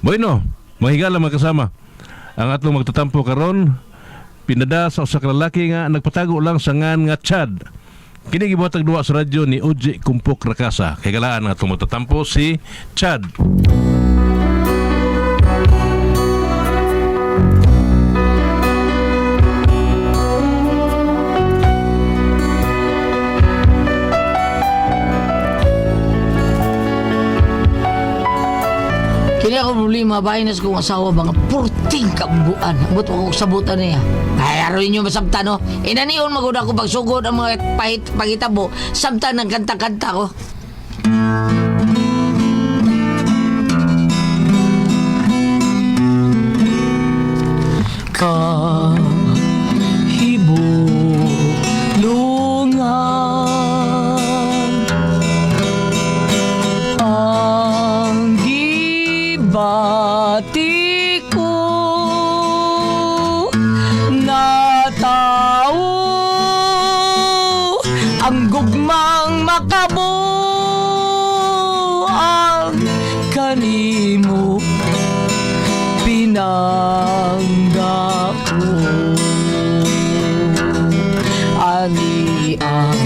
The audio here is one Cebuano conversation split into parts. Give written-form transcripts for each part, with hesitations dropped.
Bueno, mahigala mga kasama. Ang atong magtatampo karon pinada sa usa ka lalaki nga nagpatago lang sa ngan nga Chad. Kini gibuhatag duwa sa radyo ni Uji Kumpok Rakasa. Kay galaan ang atong magtatampo si Chad. Kini ako problema, bahay na sa kong asawa ba nga purting kabuan. Ambot ko sabutan niya. Ay, aron ninyo masabtan, no? Inaniyon magud ako pagsugod ang mga pahit, pagitabo. Sabtan ng kanta-kanta ko. Ka hibulungan ang gibati ko na tao ang gugmang makabuang kanimo pinangga ko ani ang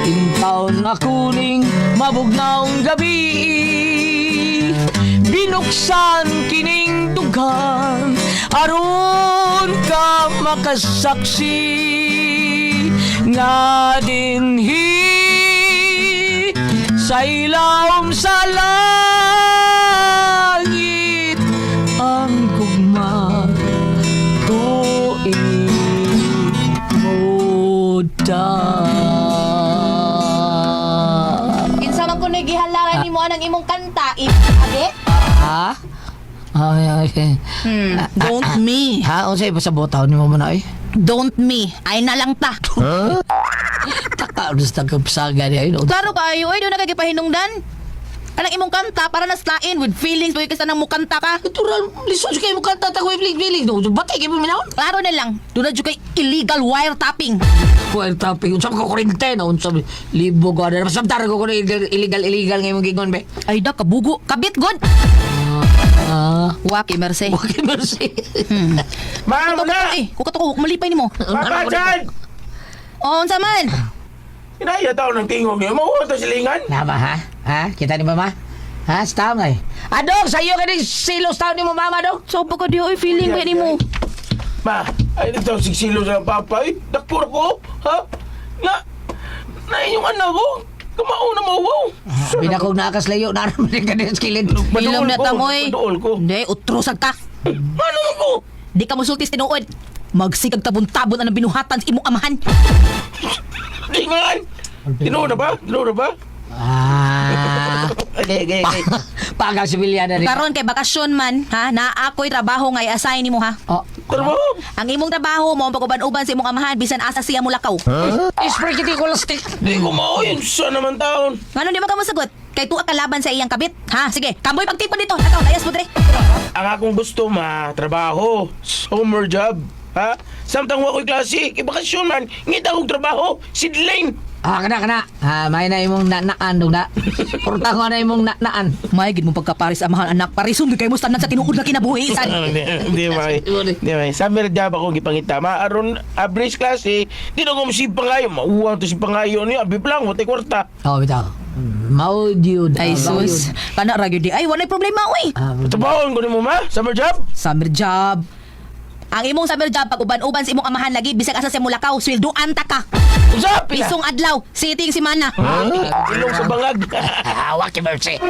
intaon na kuning mabugnawng gabi binuksan kining dugan aron ka makasaksi nga dinhi sa ilawom sa langit ang gugma ko imuda. Kinsa man kuno'y gihalaran nimo anang imong kanta, abi? Ha? Ay, ay, ay. Don't me. Ha? Unsay pa sa botaw ni mo na ay? Don't me. Ay na lang ta. Taka, gusto ka pasaga niya. Ay, no. Klaro kaayo ay doon nagagipahinungdan. Anang imong kanta para naslain with feelings pag kasi nang mukanta ka. Natural, lisod kayo mo kanta ta ko feeling feeling. No, batay kayo minahon. Klaro na lang, doon na jud kay illegal wiretapping. Wire tapping. Unsa ko kurente no? Unsa libo ko ana. Masabtar ko kuno illegal illegal illegal ngay mong gingon be. Ay da kabugo, kabit god. Ah, Waki mercy. okay mercy. Ma, Kukato wala! eh, kukato ko malipay nimo. Papa, Chad! Oh, unsa man? Inaya tao ng tingog niyo. Mauwa to silingan. Nama ha? Ha? Kita ni mama? Ha? Sa taon ay. Adong, sa iyo ka ni silos taon ni mo mama dong. So pa ko di oy feeling ba nimo? Ma, ay nagtaw sigsilo sa papa. Ay, dakpur ko. Ha? Nga, na inyong anak ko. Kamao na mauwaw. Binakog na akas layo na aram ni kanin skilid. Ilom na tamoy. Maduol ko. Hindi, utrosag ta. Ano man ko? Di ka musultis tinuod. Magsigag tabon-tabon ang binuhatan sa imong amahan. Tingan! Tinuod na ba? Tinuod na ba? Ah. Okay, okay, okay. Pagang sibilyan na rin. Karon kay bakasyon man, ha? Naa ako'y trabaho nga i-assign nimo ha. Oh. Trabaho. Ang imong trabaho mo ang pag-uban-uban sa imong amahan bisan asa siya mulakaw. Ispray kiti ko lastik. Di ko mao yun. Sa naman taon. Ngano di man ka mosagot? Kay tuwa ka laban sa iyang kabit. Ha, sige. Kamboy pagtipon dito. Nakaw, layas mo dire. Ang akong gusto ma, trabaho. Summer job. Ha? Samtang wa ko'y klase, ibakasyon man, ngita kong trabaho, sidline. Ah, kana kana. Ah, may na imong nanaan dong na. Porta ko na imong nanaan. May gid mo pagkaparis amahan anak. Parison gid kay mo tanan sa tinuod nga kinabuhi san. Hindi, hindi, may. Hindi, may. Summer job ako gipangita. Ma, aron average klase, di na ko si pangayo. Mauwang to si pangayo niya. Abi lang, watay kwarta. Oh, bitaw. Mao gyud. Ay sus, kana ra gyud di. Ay walay problema oy. Ah, Trabahoon ko ni mo, ma? Summer job? Summer job. Ang imong summer job pag uban-uban sa imong amahan lagi bisag asa siya mulakaw, sweldoan ta ka. Unsa? Pila? Pisong adlaw, siting si mana. Ilong sa bangag. Waki mercy.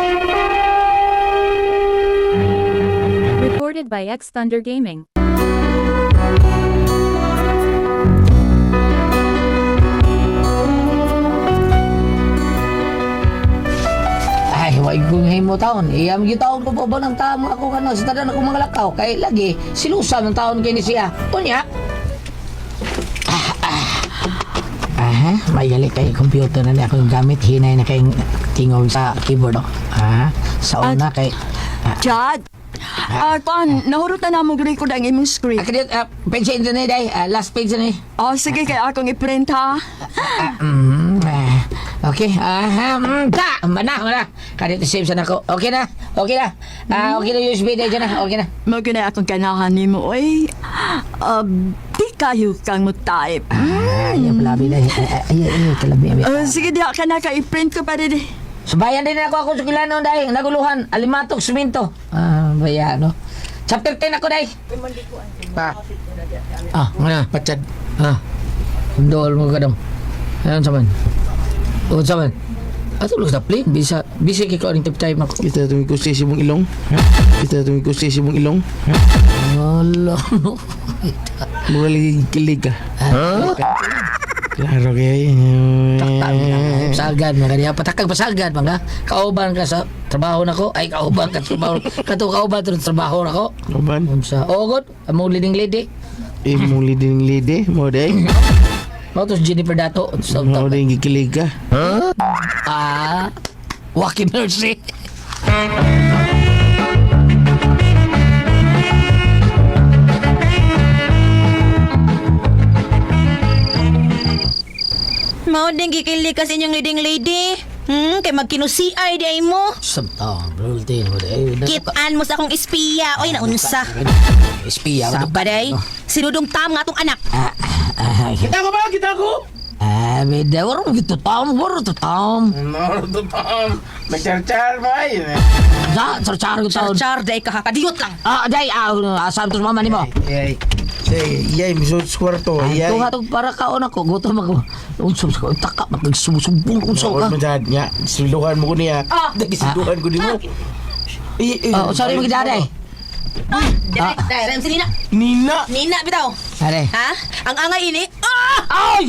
Recorded by X Thunder Gaming. Ay, way kong himo taon. Iyam gyud taon ko pa ba ng tama ako kano sa tanan ako mga lakaw kay lagi silusa ng taon kay ni siya. Unya. Ah, ah. Aha, may gali kay computer na ni akong gamit hinay na kay tingog sa keyboard oh. Ah, sa una kay Chad! Ah, kuan, nahurot na namong record ang imong script. Ah, kaya, page sa internet ay, last page na eh. Oh, sige kay akong i-print ha. Ah, mm, ah. Okay. Ah, ta. Mana, mana. Kadito save sa nako. Okay na. Okay na. Ah, okay na USB na dyan na. Okay na. Mo gina akong ganahan nimo oy. Di kayo kang mo type. Ah, ay, palabi na. Ay, ay, ay, kalabi. Ay, Sige diha ka na ka i-print ko pa rin. Subayan din ako ako sa kilano dahil naguluhan alimatok siminto. Ah, baya no. Chapter 10 ako dai. Pa, Ah, ngana. pachad. Ah. Dool mo kadam. Ayon sa man. O sa man. Ato lang sa plane bisa busy kay ko ning type ako. Kita tumikusti si mong ilong. Kita tumikusti si mong ilong. Ala. Mura lagi kilig ka. Klaro kay. Pasagan mga kaniya patakag pasagan mga kauban ka sa trabaho nako ay kauban ka sa trabaho kato kauban sa trabaho nako. Uban. Unsa? Oh god, among leading lady. Eh, mong leading lady. Mo day. Mao to si Jennifer Dato. Sa Mo day gikilig ka. Ah, Wacky Mercy. Mao din gikilig ka sa inyong leading lady. Kay magkinusiay di ay mo. Samtang, brultin mo day. Kitaan mo sa akong espiya. Oy, naunsa. Espiya. Saba day. Sinudong tam nga atong anak. Ah, ah, Kita ko ba? Kita ko? ah, beda. Waro gitu tam, waro to tam. No, totoo. Magchar-char ba? Sa, char-char ko taon. Char-char day ka hakadiyot lang. Ah, day, ah, asam to sa mama nimo. Yay. Say, yay, misod sa kwarto. Ay, Yay. tuha tog para kaon ako, gutom ako. Unsa sa taka magsusumbong unsa Sumbong ka. mo dyan. Nga, siluhan mo ko niya. Ah. Nagisiluhan ko din mo. Eh, eh, Oh, sorry mo day. Ah, dire, dire, si Nina. Nina. Nina bitaw. Are. Ha? Ang angay ini. Ah! Ay!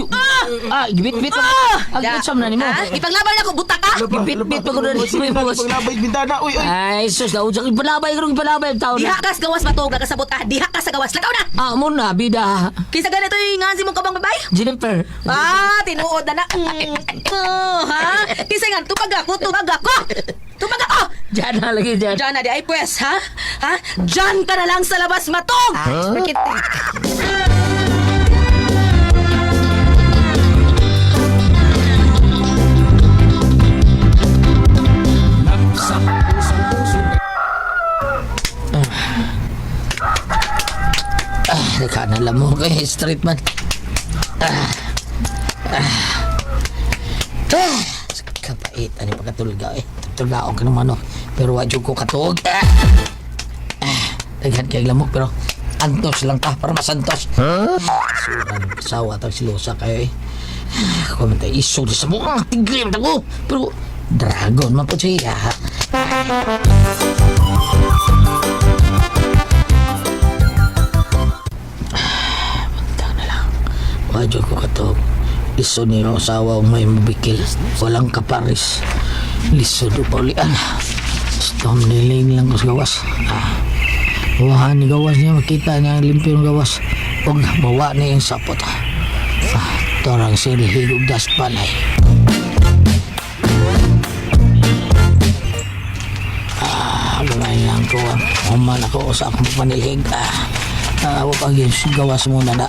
Ah, gibit-bit pa. Ah! Ang gutom na nimo. Ha? Ipaglaban ako buta ka. Gibit-bit pa ko na nimo. Paglabay bintana. Uy, uy. Ay, sus, naunsa kang palabay, karong palabay taon. Diha ka sa gawas matog kasabot ah. Diha ka sa gawas. Lakaw na. Ah, muna, bida. Kinsa ganito yung nga si mong kabang babay? Jennifer. Ah, tinuod na na. Oh, ha? Kinsa nga tupag ako, tupag ako. Tupag ako. Diyan na lagi dyan. Diyan na di ay pwes, ha? Ha? Diyan ka na lang sa labas matog. Ah, huh? Ah, nagkana mo kay street man. Ah. Ah. Ah. Kapait ani pagkatulga eh. Tulgaon ka naman no. Pero wa jud ko katuog. Ah. Ah. Daghan kay lamok pero antos lang ta para masantos. Huh? Suran sawa tag silosa kayo eh. Ah, Ako man tayo isod sa mukha. Tigre man ako. Pero dragon man po siya. Bantang na lang. Wadyo ko katog. Lisod ni ang asawa may mabikil. Walang kaparis. Lisod o paulian. Storm niling lang ko sa gawas. Ah. Wahan ni gawas niya. Makita niya ang limpyo ng gawas. Huwag mawa niya yung sapot. Ah, torang sirihig ug daspan ay. Ah, gamay lang ko. Human ako sa akong panilhig. Ah, ah, wag ang gawas muna na.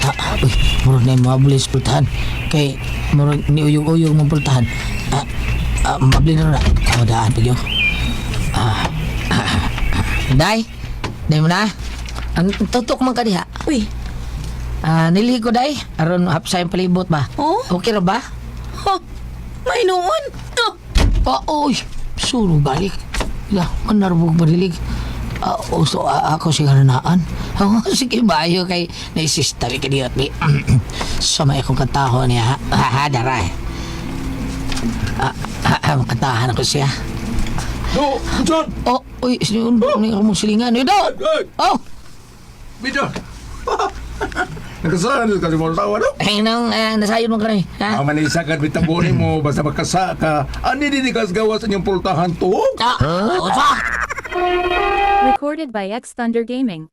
Ah, uy, murag na yung mabilis pultahan. Kay, murag ni uyog-uyog mong pultahan. Ah, ah, mabli na na. Kawadaan pag yun. Ah, ah, ah. Day, day mo na. Ang tutok man ka diha. Uy, Ah, nilhi ko day. Aron hapsay ang palibot ba? Oh? Okay ra ba? ha? May noon. Ah! Ah, oy, suro balik. La, manarbog balilig. Ah, oh, so, ah, ako si Haranaan. Oh, sige, bayo kay naisistari ka diyot ni. Sa may akong kantaho niya, ha, ha, ha dara. eh. Ah, ah, ah, kantahan ako siya. Do, John! Oh, uy, sinundo ni ako mong silingan. Uy, do! Oh, Bijo! Nagkasaan ka si Mortawa, no? ay, nang, eh, nasayon mo ka na eh. Ha? Ang manisa ka, bitang mo, basta magkasa ka. Ani din ka gawas inyong pultahan tuog? Ah, oh, sa! Recorded by X Thunder Gaming.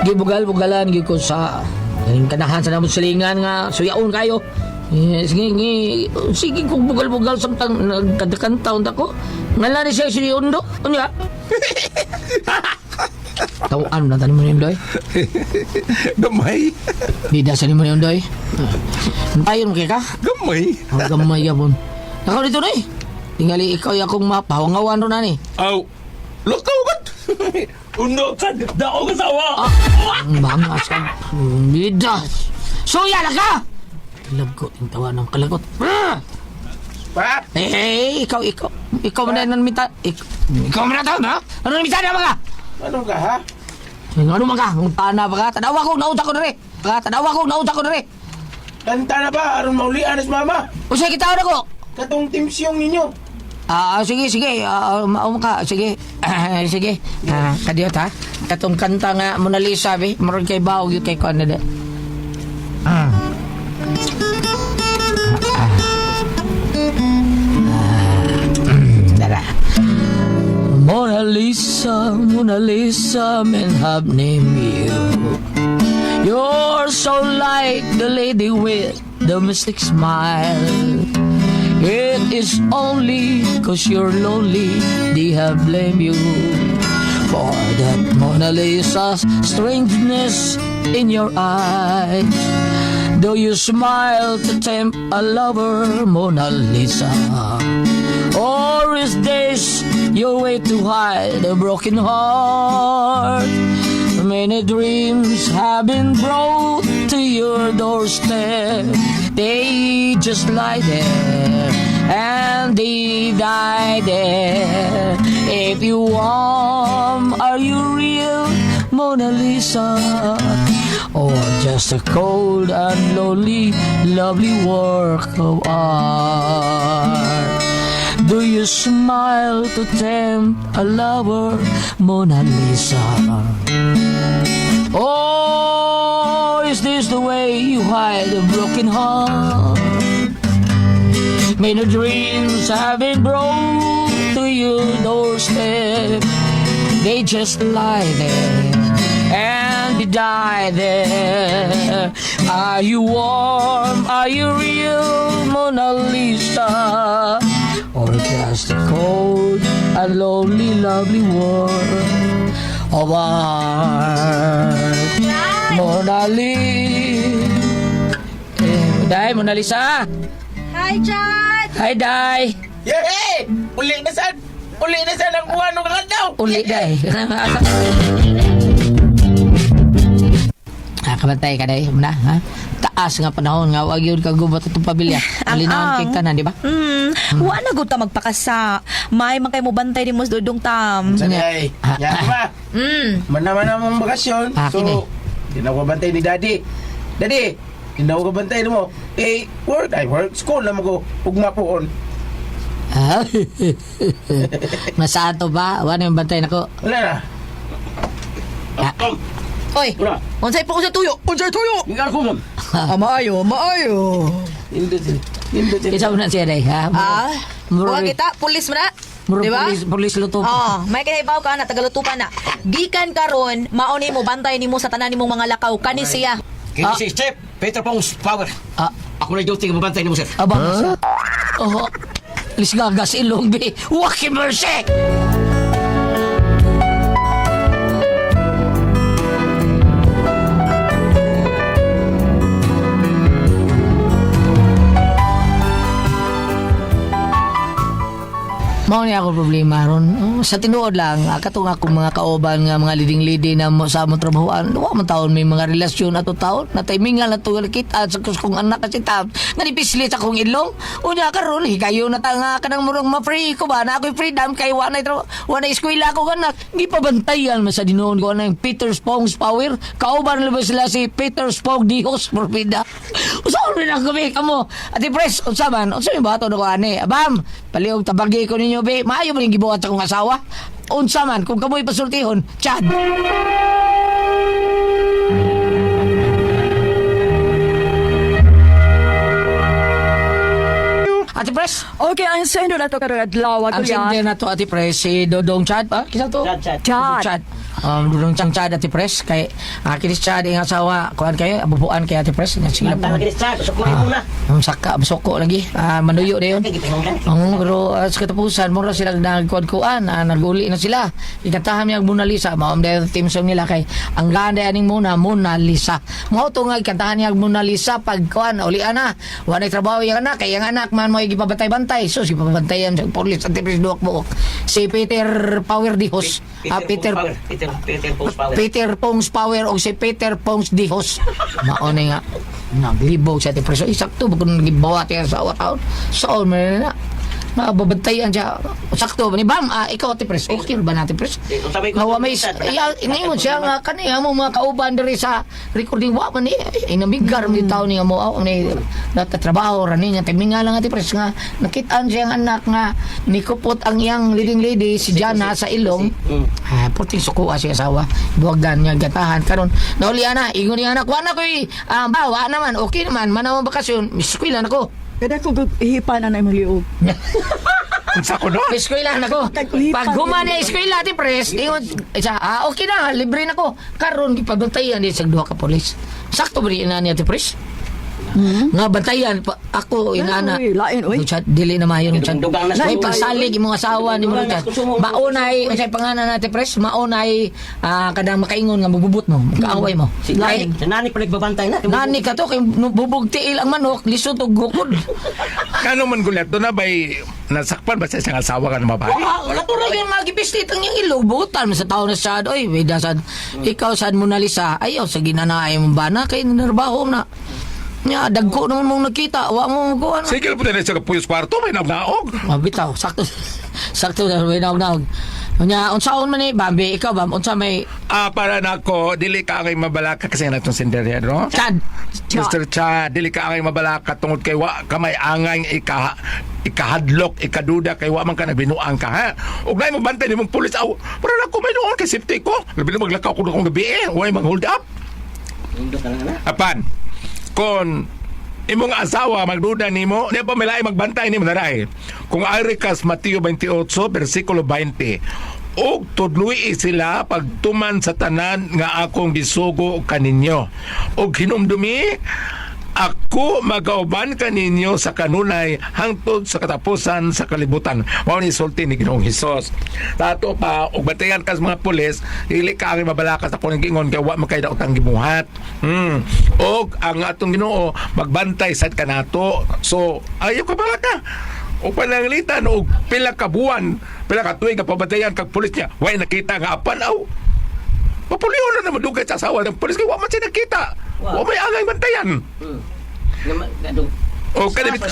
Gibugal-bugalan gyud ko sa ganing kanahan sa namong silingan nga suyaon kayo. Eh, sige, sige, sige kung bugal-bugal samtang nagkanta ko. Ngala ni siya si Undo. Unya. Tawaan lang tanim mo ni Undoy. Gamay. Bida sa nimo ni Undoy. Ayon mo kay ka? Gamay. Ang gamay gabon. Nakaw dito na eh. Tingali ikaw yung akong mapawangawan ro na ni. Aw. Lakaw kat. Uno ka. Dako ka sawa. Ang banga sa bida. Suya lang ka! Lagot yung tawa ng kalagot. Ah! Pa? Eh, eh, ikaw, ikaw. Ikaw man na namita. Ikaw man na taon, ha? Ano namita na ba ka? Ano ka ha? Ano man ka? Ang pana ba ka? Tanawa ko, nauta ko na rin. Ka, tanawa ko, nauta ko na rin. Kanta na ba aron maulian as mama? Usay kita na ko. Katong timsiyong ninyo. Ah, ah, sige, sige. Ah, maum ka. Sige. Ah, sige. Ah, kadiyot ha. Katong kanta nga Mona Lisa, be. Maroon kay Bao, yun kay Kuan na de. Ah. Ah. Ah. Dara. Mona Lisa, Mona Lisa, men have named you. You're so like the lady with the mystic smile. It is only 'cause you're lonely they have blamed you for that Mona Lisa's strangeness in your eyes. Do you smile to tempt a lover, Mona Lisa? Or is this your way to hide a broken heart? Many dreams have been brought to your doorstep. They just lie there and they die there. If you warm, are you real, Mona Lisa? Or just a cold and lonely, lovely work of art? Do you smile to tempt a lover, Mona Lisa? Oh, is this the way you hide a broken heart? Many dreams have been brought to your doorstep. They just lie there and they die there. Are you warm? Are you real, Mona Lisa? Or just a cold and lonely, lovely world of art? Mona Lisa. Eh, Day, Mona Lisa. Hi, Chad! Hi, Day. Yay! Uli na sad! Uli na sad ang buwan ng kakadaw! Uli, Day. Ah, kabantay ka, Day. Muna, ha? Taas nga panahon nga. Wag yun kagubot itong pamilya. Ang Malinawan ang. kay tanan, di ba? Wa na gud ta magpakasa. May man kay mo bantay ni mo dudong tam. Sanay, ya ba? Mana-mana mong bakasyon. Ah, kini. So, di na ko bantay ni Daddy. Daddy, di na ko bantay mo. Eh, work, I work. School na mo ko. Ugma po on. Ah. Nasa ato ba? Wala yung bantay nako. Wala na. Ah. Oy. Wala. Unsay po sa tuyo? Unsay tuyo? Ikaw ko ma'am. Ah, maayo, maayo. Indot sila. Indot sila. Isa mo na siya, Day. Ha? Ah, Muro, wa kita pulis man na. muro Di ba? pulis, pulis luto. Oh, may kinahibaw ka na tagaluto pa na. Gikan karon, mao nimo bantay nimo sa tanan nimong mga lakaw kani siya. Kini si Chef Peter Pong's Power. Ah, Ako na duty nga mabantay nimo, sir. abang siya. Oh, lisgagas ilong, be. Waki mercy! Mao ni ako problema ron. Oh, sa tinuod lang, katong akong mga kauban nga mga leading lady na mo sa among trabahoan, wa man taon may mga relasyon ato taon na timingan na tugal kita sa kung anak kasi taon nga nipisli sa akong ilong. Unya karon hikayo na ta nga kanang murong ma-free ko ba na ako'y freedom kay wa na wa na eskwela ko anak. Gipabantayan man sa dinuon ko na yung Peter Spong's power. Kauban na ba sila si Peter Spong Dios Porfida. Usaon rin ako be kamo. Ate Pres, unsa man? Unsa may bato na ko ani? Abam, palihog tabagi ko ninyo be. Maayo man yung gibuhat sa akong asawa. Unsa man kung kamoy pasultihon, Chad. Ate Pres, Okay, ang sendo na to karong adlaw ang kuya. sender na to Ate Pres si Dodong Chad pa? Kisa to? Chad, Chad. Chad. Chad. Dudong chang Chad Ate Pres kay kinis Chad iyang asawa kuan kayo abubuan kay Ate Pres nga sila po. Saka suko lagi. Manuyo na yun. Oo, pero sa katapusan mura sila nagkuan-kuan, naguli na sila. Ikantahan niya ang Mona Lisa, mao ang team song nila kay ang ganda aning Mona Mona Lisa. Mao to nga ikantahan niya ang Mona Lisa pag kuan uli ana. Wa nay trabaho iyang anak kay iyang anak man mo gipabantay-bantay. Sus gipabantayan sa pulis Ate Pres duak buok. Si Peter Power Dihos. Peter Peter Peter Pong's Power. Peter Pong's Power o si Peter Pong's Dihos. Mao na nga naglibog sa ating preso. Sakto ba kung nagibawat yan sa awa taon? Saan man na? Nababantayan siya. Sakto ba ni Bam? Ikaw ati pres. Okay ba natin pres? Nga may ya ingon siya nga kani amo mga kauban diri sa recording wa man ni inamigar mi taon niya mo aw ni natatrabaho ra niya timinga lang ati pres nga nakitaan siya ang anak nga nikupot ang iyang leading lady si Jana sa ilong. Puting sukuha siya asawa. Buwagdan niya gatahan karon. Nauli ana, ingon niya anak, wa na koy ba wa naman, okay naman, manaw ang bakasyon, eskwela na ko. Kada ko hipan na imong liog. Unsa ko no? Eskwela na ko. Tagkuhipan. Pag human niya eskwela ti pres, ingon siya, okay na, libre na ko. Karon gipabantayan ni sa duha ka pulis. Sakto ba ina niya ti pres? Nga bantayan pa, ako inana. Uy, lain, uy. Chat, dili na maayo ng chat. Dugang na Uy, sa- pagsalig imong asawa ni mo Dugang na chat. sa kusumo. Maunay, unsay pangalan natin pres? Maunay kadang makaingon nga mabubut mo, makaaway mo. Si Kay, Nani pa nagbabantay na. nani ka to kay bubog tiil ang manok, lisod og gukod. Kano man gulat na bay nasakpan ba sa isang asawa ka ng babae? Wala, wala po rin yung mga gipislit ang iyong ilog. Butan sa tao na sad. Oy, wait na sad. Ikaw sad mo nalisa. Ayaw, sa ginanaay mong bana. Kay nanarbaho na. Nya, dagko naman mong nakita. Wa mo kuha na. Sige po na sa puyos kwarto may nagnaog. Mabitaw, sakto. Sakto na, may naog-naog. Nya, unsaon man ni, Bambi, ikaw ba, unsa may, Para nako dili ka angay mabalaka kasi nga natong Cinderella, no? Chad. Mr. Cha, dili ka angay mabalaka tungod kay wa ka may angay ikahadlok, ikaduda kay wa man ka nagbinuang ka ha. Ug nay mo bantay nimong pulis aw. Pero nako may noon kay safety ko. Labi na maglakaw ko na akong gabi eh. Way mang hold up. Apan, kon imong asawa magduda nimo, niya pa may laing magbantay nimo naray. Kung ari kas Mateo 28 versikulo 20. Ug tudloi sila pagtuman sa tanan nga akong gisugo kaninyo. Ug hinumdumi ako magauban kaninyo sa kanunay hangtod sa katapusan sa kalibutan. Mao ni sulti ni Ginoong Hesus. Tato pa og batayan kas mga pulis, dili ka ang mabalakas ako ng gingon kay wa man kay daotang gibuhat. Og ang atong Ginoo magbantay sad kanato. So ayaw ka balaka. O pananglitan og pila ka buwan, pila ka tuig nga pabatayan kag pulis niya. Way nakita nga apan aw. Papuliyon na naman dugay sa asawa ng pulis kay wa man siya nakita. Wa may angay bantayan. O kanibit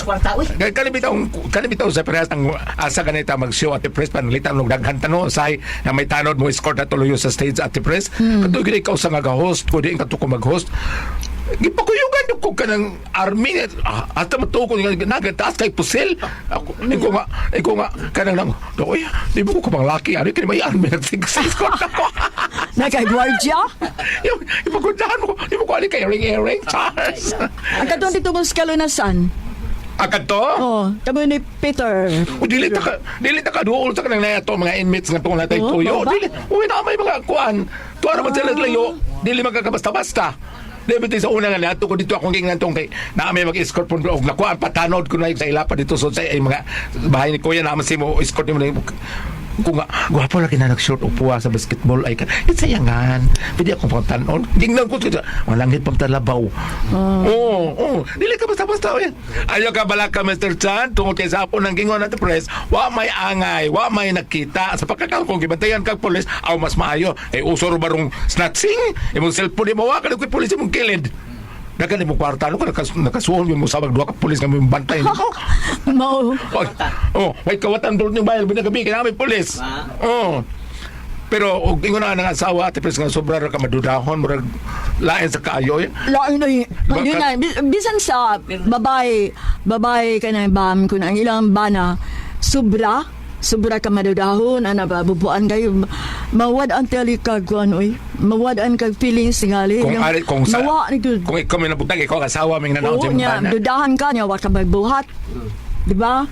kanibitaw kanibitaw sa parehas ng asa ganita mag-show at press panglitan og daghan tanong say na may tanod mo escort na tuloy sa stage at press. Katuig gid ikaw sa nga host ko di kato ko mag-host. Gipakuyugan ko kanang army hasta matuo ko nga nagataas kay pusil. Ako iko nga kanang nang oy di mo ko pang laki ani kini may army na sa escort ako. Nakay-gwardya? Yung ipagundahan mo di mo ko ani kay ring ring Charles. Ang katong dito mong skalunasan. Agad to? Oh, kamo ni Peter. O dili ta ka duol sa kanang nato mga inmates nga tungod natay Oo, tuyo. ba? Dili, uwi na may mga kuan. Tuwa naman sila layo. Dili magkakabasta-basta. Dili sa una nga nato ko dito akong gingnan tong kay na may mag-escort pud og nakuan patanod ko na sa ilapa dito so sa ay mga bahay ni kuya na si mo escort nimo na kung nga gwapo lagi na nag-short upuha sa basketball ay ka sayangan pwede akong pangtanon gingnan ko sa malangit pang talabaw. Oo, oo, dili ka basta-basta oy. Ayaw ka balaka Mr. Chan tungod kay sa ng gingon nato press wa may angay wa may nakita sa pagkakaon kung gibantayan kag pulis aw mas maayo eh uso ro barong snatching imong cellphone mo wa ka koy pulis imong kilid. Dagan imong kwarta no ka nakasuhol yung musabag duha ka pulis nga mo bantay nimo. Mao. Oh, may kawatan doon yung bayan gabi kaya may pulis. Oh. Pero og ingon na ang asawa ate pres nga sobra ra ka madudahon murag lain sa kaayo eh. Lain na yun. Yun na, bisan sa babae, babae ka na bam ko na ang ilang bana, sobra, sobra ka madudahon, ana ba, bubuan kayo, mawad ang teli ka, kuan, oy, mawad ang kag feelings ngali. Kung ari kung sa Mawa, ni gud. kung ikaw may nabutang ikaw ang asawa may nanaon Oo sa imong niya, bana. dudahan ka niya, wa ka magbuhat. Di ba?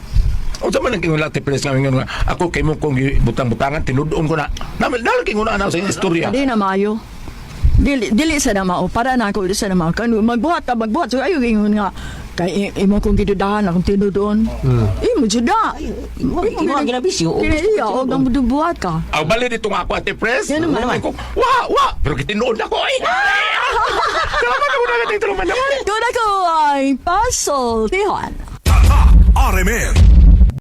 Unsa man ang kingon Ate Pres nga ingon nga ako kay mo kong butang-butangan tinud-on ko na. Namal dal kingon na sa inyong istorya. Di na maayo. Dili dili sa na mao para na ako dili sa na mao. Kanu magbuhat ka magbuhat so ayo ingon nga kay imo kong gidudahan akong tinudoon. Imo jud na. Imo ang ginabisyo, o Kini gusto iya og ang buhat ka. Aw bali dito nga ako Ate Pres. Yan naman. Ay, ko, wa wa pero kitinuod ako ay. Salamat ako na natin tulungan naman. Doon ako ay pasoltihan. RMN.